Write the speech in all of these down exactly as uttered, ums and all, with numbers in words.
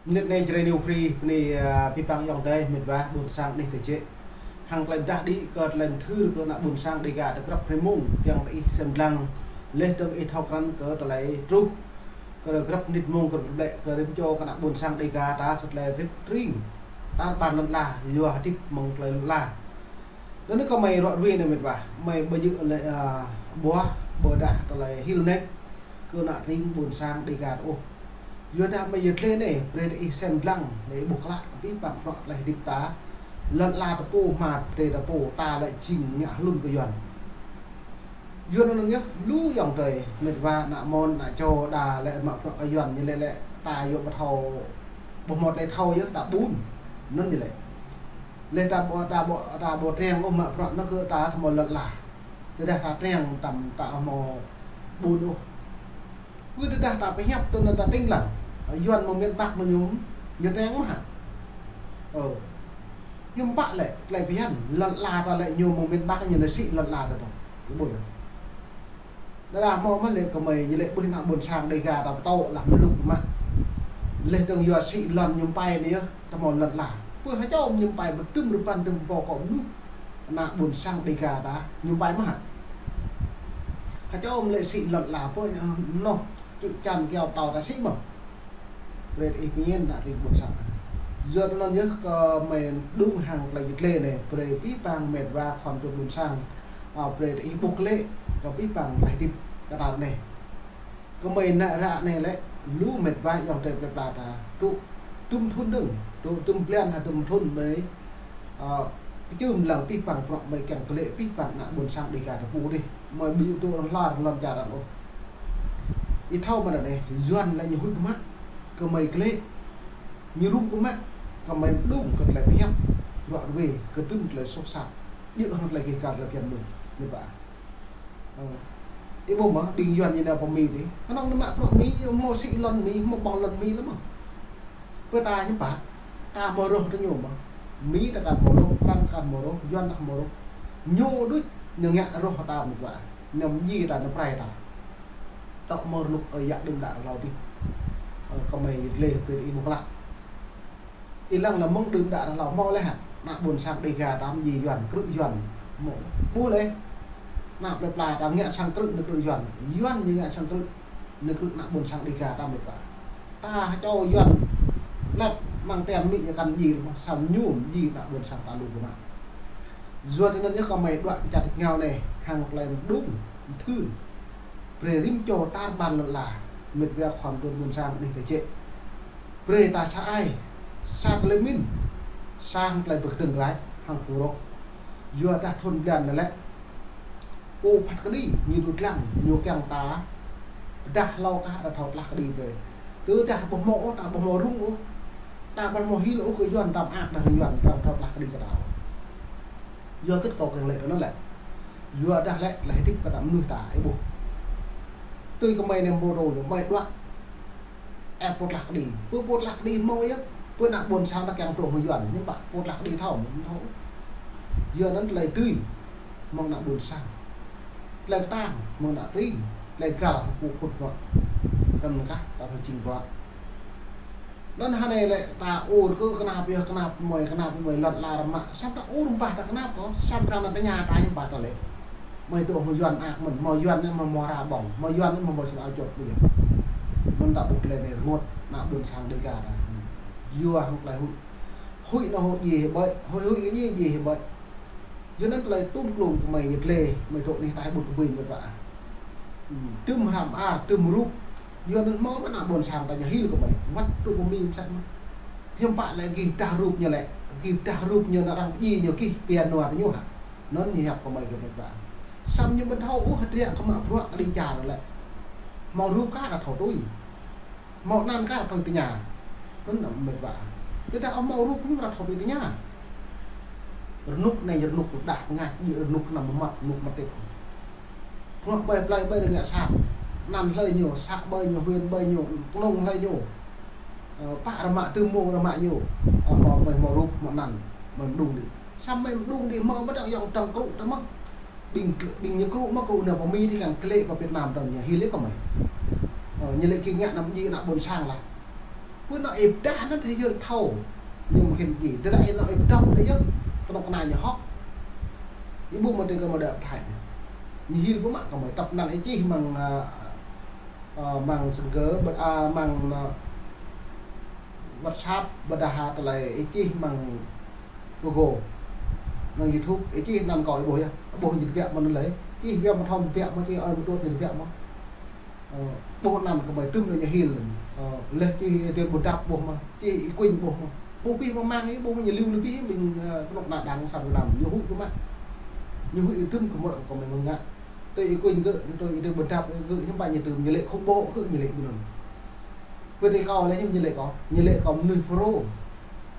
Mơnit anai Jrai New Free, bơni, ơ, abih bang ayŏng adơi, met wa, ƀôn sang anih tơjĕ. Hăng tơlơi pơdah đĭ kơ tơlơi mơthưr kơ ană ƀôn sang Dêga tơ grăp rĭm mông, kiăng tơ ih sem lăng, laih dơ̆ng ih thâo krăn kơ tơlơi truh, kơ grăp mơnit mông, grăp ƀlĕ, kơ rĭm čô kơ ană ƀôn sang Dêga ta kơ tơlơi rĭp tring, tar ƀar lŏn ala, yua hơdip mơ̆ng tơlơi lŏn ala. Tơ anai kơ mơi ră ruai anai met wa, mơi ƀu djơ̆ lĕ, ơ, ƀuah, ƀôdah tơlơi hil nĕk kơ ană tring ƀôn sang Dêga ta ôh. Yua dah mơi yơh tlĕ anai, brơi tơ ih sem lăng, lĕ ih ƀuh klă, abih bang bruă tơlơi hơdip ta, lŏn ala ta pô, hma brơi ta pô, ta lĕ jing ngă hlŭn kơ Yuan. Yuan anŭn yơh, lu ayŏng adơi, met wa, ană mơ̆n, ană čô, đa lĕ mă bruă kơ Yuan, ñu lĕ lĕ, ta yua ƀu thâo, ƀu hmâo tơlơi thâo yơh, ta ƀun, anŭn ñu lĕ. Lĕ ta ƀu, ta ƀu, ta ƀu triăng ôh mă bruă anŭn kơ ta, ta hmâo lŏn ala. Tơdah ta triăng tăm ta hmâo ƀun ôh. Kơ tơdah ta pơhiăp tui anŭn ta tĭng lăng. Yuan mơ̆ng miền Bắc mơ̆ng ñu, ñu triăng mơ̆ hă? Ơ. Hiư̆m pă lĕ, tơlơi phiăn, lŏn ala ta lĕ ñu mơ̆ng miền Bắc ñu nao sĭ lŏn ala ta tŏ. Ih ƀuh yơh. Đa đa hmâo mơ̆ lĕ kơ mơi, ñu lĕ ƀuh ană ƀôn sang Dêga ta pơtô lah mluk mă. Laih dơ̆ng yua sĭ lŏn ñu pai anai yơh, ta hmâo lŏn ala. Pơ hơčôm ñu pai ƀu tŭm rơbăn tŭm pô kơ mơnuih. Ană ƀôn sang Dêga ta, ñu pai mơ̆ hă? Hơčôm lĕ sĭ lŏn ala pơ, ơ, noh, čư̆ čan kiao pơtâo ta sĭ mơ̆. Brơi tơ ih pơñen ană tring ƀôn sang. Yua anŭn yơh kơ mơi đung hăng tơlơi yơh tlĕ anai, brơi abih bang met wa khua tuan ƀôn sang, ơ, brơi tơ ih ƀuh lĕ, kơ abih bang tơlơi hơdip kơ ta anai. Kơ mơi nao ră anai lĕ, lu met wa ayŏng adơi plơi pla ta, tŭ tŭm thŭn dơ̆ng, tŭ tŭm blan hă tŭm thŭn mơi, ơ, pơčưm lăng abih bang bruă mơi kiăng kơ lĕ abih bang ană ƀôn sang Dêga ta pô dih. Mơi ƀu djơ̆ tŭ arăng hla lŏn čar arăng ôh. Ih thâo mơ̆n anai, Yuan lĕ ñu huĭ mă, kơ mơi kơ lĕ, ñu rŭng mă, kơ mơi đung kơ tơlơi pơhiăp, bruă ruai, kơ tŭm tơlơi soh sat, djơ̆ hăng tơlơi gêh găl tơlơi phiăn mơ̆n, met wa. Ơ. Ih ƀuh mơ̆, ƀing Yuan ñu nao pơ Mi dih. Kơnơ̆ng ñu mă bruă Mi, ñu hmâo sĭ lŏn Mi, hmâo ƀơ̆ng lŏn Mi lĕ mơ̆. Pơ ta hiư̆m pă, ta hmâo roh tơ ñu mơ̆. Mi ta kăn hmâo roh, Prăng kăn hmâo roh, Yuan ta hmâo roh. Ñu đôč, ñu ngă roh ta met wa. Ñu mơñi ta, ñu prai ta. Tŏ hmâo rơnŭk ơi yă đưm đă rơlâo dih. Ơ, kơ mơi yơh tlĕ brơi tơ ih ƀuh klă. Ih lăng lĕ mơ̆ng đưm đă rơlâo hmâo lĕ hă. Ană ƀôn sang Dêga ta mơñi Yuan, krư̆ Yuan. Hmâo. Ƀuh lĕ. Ană plơi pla ta ngă sang krư̆ nao krư̆ Yuan. Yuan ñu ngă sang krư̆ nao krư̆ ană ƀôn sang Dêga ta met wa. Ta hơčô Yuan. Anăp mơ̆ng tian Mi ñu kăn mơñi lĕ mơ̆, samơ̆ ñu mơñi ană ƀôn sang ta lu kơ mă. Yua tui anŭn yơh kơ mơi đuaĭ pơčah tơngao anai, hăng tơlơi đung, mơthưr. Brơi rĭm čô tar ƀar lŏn ala, met wa khua tuan ƀôn sang anih tơjĕ. Brơi ta sa ai, sa tơlơi mĭn, sa hăng tơlơi pơkơdơ̆ng glaĭ, hăng pơrôh. Yua dah thŭn blan anai lĕ, pô phat kơđi, ñu tŭ lăng, ñu kiăng ta, pơdah hlâo kah ta thâo tlah kơđi brơi. Tơdah ƀu hmâo ôh, ta ƀu hmâo rŭng ôh, ta ƀu hmâo hil ôh kơ Yuan, ta mơak dah Yuan, ta thâo tlah kơđi kơ ta. Yua kơ kâo kiăng lĕ tui anŭn lĕ. Yua dah lĕ, tơlơi hơdip kơ ta mơnuih ta, ih ƀuh. Tui kơ mơi anai mơ̆ rô ñu, mơi đuaĭ. Ơ, pô tlah kơđi. Pơ pô tlah kơđi hmâo yơh. Pơ ană ƀôn sang ta kiăng truh mơ̆ng Yuan, ñu ƀă pô tlah kơđi thâo, mơ̆ thâo. Yuan anŭn tơlơi tui mơ̆ng ană ƀôn sang. Tơlơi kơtang mơ̆ng ană tring. Tơlơi găl pô khŭt bruă. Kăn kah ta thâo jing bruă. Anŭn hơnai lĕ ta ur kơ kơnap yơh, kơnap mơi, kơnap mơi lŏn ala rơmă. Samơ̆ ta ur ƀah ta kơnap kơ, samơ̆ arăng nao tơña ta hiư̆m pă ta lĕ. Mơi dŏ hmâo Yuan ak mơ̆n, hmâo Yuan anai hmâo, hmâo ră ƀơ̆ng, hmâo Yuan anai hmâo, hmâo sum ao čot ƀu yơh. Anŭn ta ƀuh tơlơi anai rơngot, ană ƀôn sang Dêga ta. Yua hăng tơlơi huĭ. Huĭ anŭn huĭ djai hĭ ƀơi, huĭ huĭ kơ djai, djai hĭ ƀơi. Yua anŭn tơlơi tŭm klung kơ mơi yơh tlĕ, mơi dŏ anih ta ƀuh kơ ƀing met wa. Hmm, tŭm hrăm ar, tŭm rup. Yua anŭn hmâo mơ̆ ană ƀôn sang ta ñu hil kơ mơi. Wăt tŭ pơmĭn sat mơ̆. Hiư̆m pă lĕ gih dah rup ñu lĕ. Gih dah rup ñu ană arăng djai ñu gih pian nua tơ ñu hă. Anŭn ñu hiăp kơ mơi kơ met wa. Samơ̆ ñu ƀu thâo ôh hơdră kơ mă bruă kơđi čar lĕ. Hmâo rup kah ta thâo tui. Hmâo anăn kah ta thâo tơña. Anŭn ană met wa. Tơdah ƀu hmâo rup ñu ta thâo tui tơña. Rơnŭk anai rơnŭk rơđah pơngač, djơ̆ rơnŭk kơnăm mơmŏt, rơnŭk mơtit. Bruă ƀơi plơi ƀơi ñu ngă sat. Anăn hlơi ñu, să ƀơi ñu, huyện ƀơi ñu, kơnung hlơi ñu. Ơ, pă rơmă, tơmông rơmă ñu. Ơ, hmâo, mơi hmâo rup, hmâo anăn, mơi mơđung đĭ. Samơ̆ mơi mơđung đĭ hmâo ƀơdăng yŏng tŏng krŭ tơ mơ̆. Ƀing, ƀing ñu krŭ mơ̆ krŭ nao pơ Mi dih kăn kơ lĕ pơ Việt Nam tơl ñu hil lĕ kơ mơi. Ơ, ñu lĕ gih ngă anăm djai ană ƀôn sang lah. Pơ anŏ ih pơdah anŭn thế giới thâo. Ñu mă khĭn ji. Tơdah ih anŏ ih pơdah anŭn yơh. Kơnuk kơna ñu hŏk. Ih ƀuh mơ̆ tơlơi kơ mơ̆ đah Thái. Ñu hil ƀu mă kơ mơ̆ tăp năng ih čih mơ̆ng, a, a, mơ̆ng Messenger, ƀơ̆t, a, mơ̆ng, a, WhatsApp, ƀơdah tơlơi ih čih mơ̆ng Google, mơ̆ng YouTube, ih čih anăn kâo ih ƀuh yơh. Ih ƀuh ñu tơbiă mơ̆n lĕ. Čih biă mă thâo tơbiă mă, čih ơi mă tuăt ñu tơbiă mă. Ơ, ƀuh anăn kơ mơi tơm lĕ ñu hil. Ơ, leh čih Dien Ƀuôn Dap ƀuh mă, čih Y Quynh ƀuh mă. Ƀuh pih mơ̆ng mơ̆ng ih, ƀuh ñu liu lĕ pih mơ̆ng, ơ, kơnuk kơna đang sang Việt Nam, ñu huĭ ƀuh mă. Ñu huĭ tơm kơ mơ̆ kơ mơi mơ̆ng ngă. Tơ Y Quynh gơ̆, ñu tơ Dien Ƀuôn Dap gơ̆, hiư̆m pă ñu tơm, ñu lĕ khủng bố gơ̆, ñu lĕ ƀu anŭn. Pơ tơ kâo lĕ hiư̆m ñu lĕ kâo, ñu lĕ kâo mơnuih pro.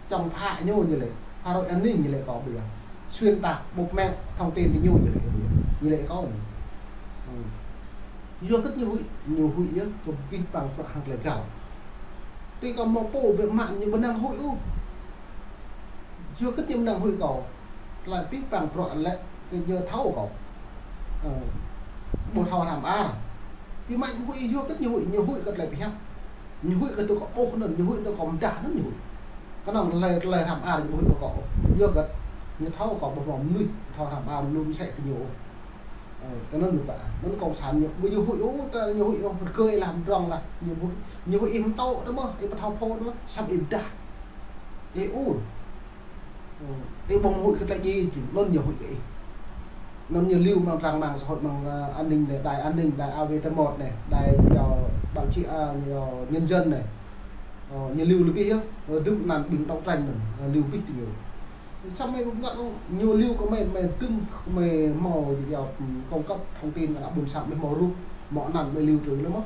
Čŏng phă ñu, ñu lĕ. Pharo an ninh ñu lĕ kâo ƀiă. Xuyên tạc, bóp méo, thông tin tơ ñu, ñu lĕ ƀiă. Ñu lĕ kâo. Ơ. Yua hơget ñu huĭ, ñu huĭ yơh, kơ pih păng pơ̆k hăng tơlơi găl. Tơ kâo hmâo pô biă mă ñu ƀu năng huĭ ôh. Yua hơget ñu ƀu năng huĭ kâo. Tơlơi pih păng bruă lĕ kơ ñu thâo kâo. Ơ, ƀu thâo hrăm ar. Pih mă ñu huĭ, yua hơget ñu huĭ, ñu huĭ kơ tơlơi pơhiăp. Ñu huĭ kơ tui kâo ƀuh anŭn, ñu huĭ tui kâo mơdah anŭn ñu huĭ. Kơnơ̆ng tơlơi, tơlơi hrăm ar ñu huĭ kơ kâo. Yua hơget ñu thâo kâo ƀu hmâo mơnuih, thâo hrăm ar lu mơsĕ kơ ñu ôh. Ơ, kơnơ̆ng ñu pă. Anŭn cộng sản ñu, ƀu ñu huĭ ôh, ta ñu huĭ ôh, rơgơi lah, mdrŏng lah, ñu huĭ. Ñu huĭ ih mtô tơ mơ̆, ih ƀu thâo phô tơ mơ̆, săm ih mơdah. Ih ur. Ơ, ih ƀu huĭ kơ tơlơi djai, anŭn ñu huĭ kơ ih. Anŭn ñu liu mơ̆ng trang mạng xã hội, mơ̆ng, ơ, an ninh anai, đài an ninh, đài A V T một anai, đài, ơ, báo chí, ơ, ñu, Nhân dân anai. Ơ, ñu liu lĕ pih yơh, ơ, tơm anăn ƀing đấu tranh anŭn, ơ, liu pih tơ ñu. Samơ̆ mơi ƀu ngă ôh, ñu liu kơ mơi, mơi tơm, mơi hmâo, ơ, cung cấp thông tin kơ ană ƀôn sang, mơi hmâo rup, hmâo anăn mơi liu trư lĕ mơ̆.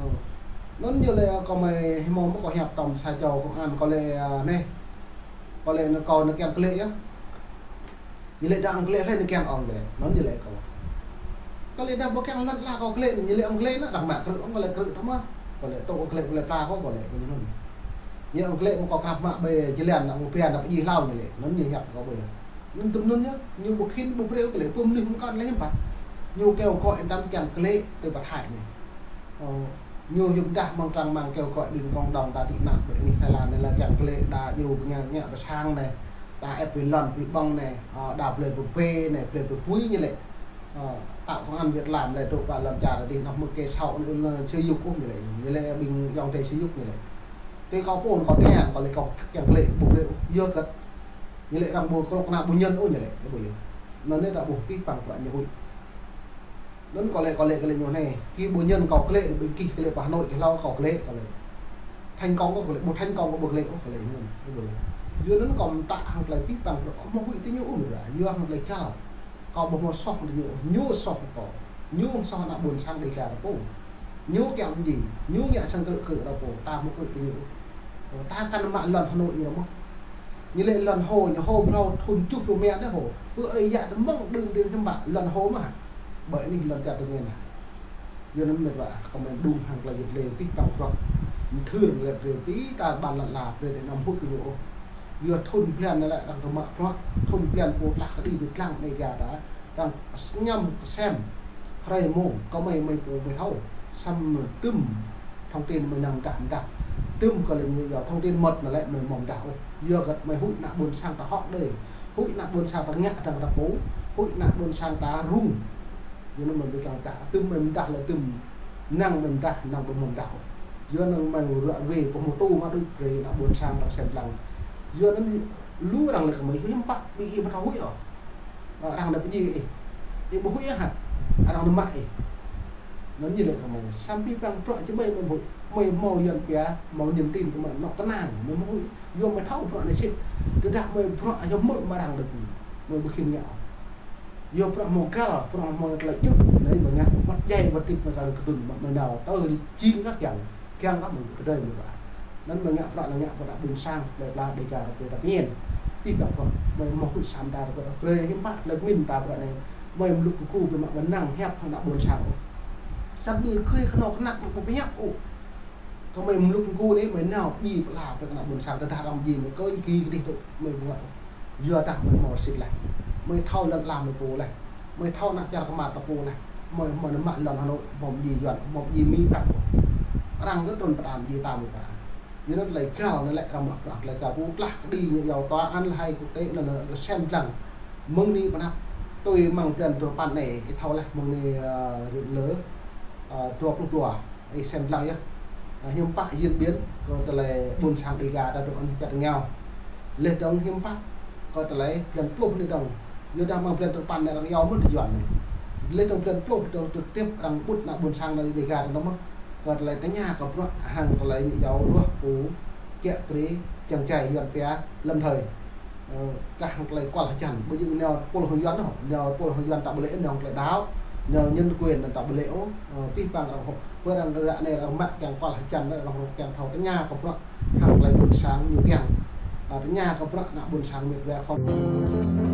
Ơ. Anŭn ñu lĕ kơ mơi hmâo mơ̆ kâo hiăp tơm sa čô công an kâo lĕ, ơ, anai. Kâo lĕ anŭn kâo anŭn kiăng klĕ yơh. Ñu lĕ đang klĕ hlơi anŭn kiăng ong ñu lĕ. Anŭn ñu lĕ kâo. Kâo lĕ đang ƀu kiăng lăn ala kâo klĕ, ñu lĕ ong klĕ anŭn, đang mă krư̆ ong kâo lĕ krư̆ tơma. Kâo lĕ tŭ ong klĕ, kâo lĕ pla kâo, kâo lĕ kơ ñu anŭn. Ñu ong klĕ mơ̆ kâo krăp mă ƀơi jơlan, đang ƀu pia, đang pơjing hlâo ñu lĕ. Anŭn ñu hiăp kâo ƀơi. Anŭn tơm anŭn yơh, ñu ƀu khĭn, ƀu brơi kơ lĕ, pô mơnuih mơ̆ng kăn lĕ hiư̆m pă. Ñu kêu gọi anăm kiăng klĕ tơ pơ Thái anai. Ơ, ñu hiư̆m dah mơ̆ng trang mạng kêu gọi ƀing cộng đồng ta tị nạn ƀơi anih Thái Lan anai lĕ kiăng klĕ, đa djru ƀing ngă, ngă pơ sang anai. Đa ĕp ƀơi lŏn ƀơi ƀơ̆ng anai, ơ, đa plơi pơ pê anai, plơi pơ pui ñu lĕ. Ơ, tạo công ăn việc làm lĕ tŭ pă lŏn čar adih anăm hmư̆ kơ sâo anai, anai, sơ yuk ôh ñu lĕ. Ñu lĕ ƀing ayŏng adơi sơ yuk ñu lĕ. Tơ kâo pô kâo tĕng, kâo lĕ kâo kiăng klĕ ƀu brơi ôh. Yua hơget. Ñu lĕ arăng ƀu kơnuk kơna ƀu ñen ôh ñu lĕ, ƀu yơh. Anŭn anai ta ƀuh pih păng bruă ñu huĭ. Anŭn kâo lĕ, kâo lĕ, kâo lĕ ñu anai. Kơ ƀu ñen kâo klĕ, ƀing gih klĕ pơ Hà Nội, kơ hlâo kâo klĕ, kâo lĕ. Thành công kâo klĕ, ƀu thành công kâo ƀu klĕ ôh, kâo lĕ ñu anŭn. Yua anŭn kâo mơta hăng tơlơi pih păng bruă, kâo hmâo huĭ tơ ñu ôh, yua hăng tơlơi găl. Kâo ƀu hmâo soh tơ ñu ôh, ñu soh kâo. Ñu soh ană ƀôn sang Dêga ta pô. Ñu kiăng mơ̆ng djai, ñu ngă sang krư̆ krư̆ ta pô, ta hmâo krư̆ tơ ñu ôh. Ta kăn mă lŏn Hà Nội ñu mơ̆. Ñu lĕ lŏn Hồ, ñu Hồ phrâo thun tơjuh pluh rơma anai Hồ. Pơ ơi yă tơ mơ̆ng đưm đĭ hiư̆m pă lŏn Hồ mơ̆ hă. Ƀơi anih lŏn čar tơngan hă. Yua anŭn mĕt wa, kơ mơi đung hăng tơlơi yit lĕ pih păng bruă. Mơthưr lĕ brơi pih ta ƀăn lŏn ala brơi anăm huĭ kơ ñu ôh. Yua thun blan anai lĕ arăng tơ mă bruă, thun blan pô tlah kơđi ƀơi lăng Dêga ta. Arăng sñăm kơsem, hrơi mông, kơ mơi, mơi pô mơi thâo. Samơ̆ tơm thông tin mơi năng mơdah mơdah. Tơm kơ lĕ ñu yua thông tin mơ̆t anai lĕ mơi hmâo mơdah ôh. Yua hơget mơi huĭ ană ƀôn sang ta hŏk đơi. Huĭ ană ƀôn sang ta ngă arăng ta pô. Huĭ ană ƀôn sang ta rŭng. Yua anŭn mơi ƀu kiăng mơdah. Tơm mơi mơdah lĕ tơm năng mơi mơdah, năng ƀu hmâo mơdah ôh. Yua anŭn mơi ră ruai pô hmâo tŭ mă đôč brơi ană ƀôn sang ta sem lăng. Yua anŭn lu arăng lĕ kơ mơi hiư̆m pă ƀing ih ƀu thâo huĭ ôh. Arăng anai pơjing ih. Ih ƀu huĭ hă? Arăng anai mă ih. Anŭn ñu lĕ kơ mơi. Samơ̆ pih păng bruă čơmơi mơi ƀu huĭ. Mơi hmâo Yuan pia, hmâo niềm tin kơ mơi anŏ kơnang, mơi ƀu huĭ. Yua mơi thâo bruă anai sĭt. Tơdah mơi bruă yua mơ̆ mă arăng đôč. Mơi ƀu khĭn ngă. Yua bruă hmâo găl, bruă hmâo tơlơi djơ̆. Anai mơi ngă wơ̆t djai wơ̆t tĭp mơi kăn kơdŭn mă mơi nao. Tơ jing kah kiăng. Kiăng kơ mơi kơdơi mơi ƀă. Anŭn mơi ngă bruă anai ngă bruă ană ƀôn sang, plơi pla Dêga ta brơi ta pơñen. Pih păng bruă, mơi hmâo huĭ săm ta brơi, brơi hiư̆m pă tơlơi pơmĭn ta bruă anai. Mơi mlŭk kơku ƀu mă mơnăng hiăp hăng ană ƀôn sang ôh. Sat ƀing gơ̆ kơnuk kơna mă ƀu hiăp ôh. Kơ mơi mlŭk kơku anai mơi nao pơjing pơala brơi kơ ană ƀôn sang, tơdah arăng pơjing mơi kơñ ki kơdih tŭ mơi ƀu ngă ôh. Yua dah mơi hmâo rơsĭt laih. Mơi thâo lŏn ala mơi pô laih. Mơi thâo ană čar kơmar ta pô laih. Mơi, mơi mă lŏn Hà Nội, hmâo pơjing Yuan, hmâo pơjing Mi prăk. Arăng kơ trŭn pơđam pơjing ta mơi pă. Yua anŭn tơlơi găl anai lĕ arăng mă bruă tơlơi găl pơblah kơđi ñu iâu tòa án lĕ hai quốc tế anŭn, anŭn sem lăng. Mơ̆ng anai pơ anăp tui mơ̆ng blan duapăn anai, ih thâo laih mơ̆ng anai, ơ, lơ, ơ, dua pluh dua, ih sem lăng yơh. Ơ, hiư̆m pă diễn biến kơ tơlơi ƀôn sang Dega ta dŏ anŭn čăt rơngiao. Laih dơ̆ng hiư̆m pă kơ tơlơi blan pluh anai dơ̆ng. Yua dah mơ̆ng blan duapăn anai arăng iâu mơ̆n tơ Yuan anai. Laih dơ̆ng blan pluh dơ̆ng tơtip arăng ƀut ană ƀôn sang anai Dega ta anŭn mơ̆n. Kơ tơlơi tơña kơ bruă hăng tơlơi ñu iâu ruah pô kiă brơi čang čai Yuan pia lâm thời. Ơ, kah hăng tơlơi kual hơjăn, ƀu djơ̆ nao pôl hăng Yuan ôh, nao pôl hăng Yuan ta ƀu lĕ, nao hăng tơlơi đăo, nao nhân quyền ta ƀu lĕ ôh, ơ, pih pang arăng hŏk. Pơ arăng ră anai arăng mă kiăng kual hơjăn, arăng hŏk kiăng thâo tơña kơ bruă hăng tơlơi ƀôn sang ñu kiăng. Ơ, tơña kơ bruă ană ƀôn sang mĕt wa khŏm.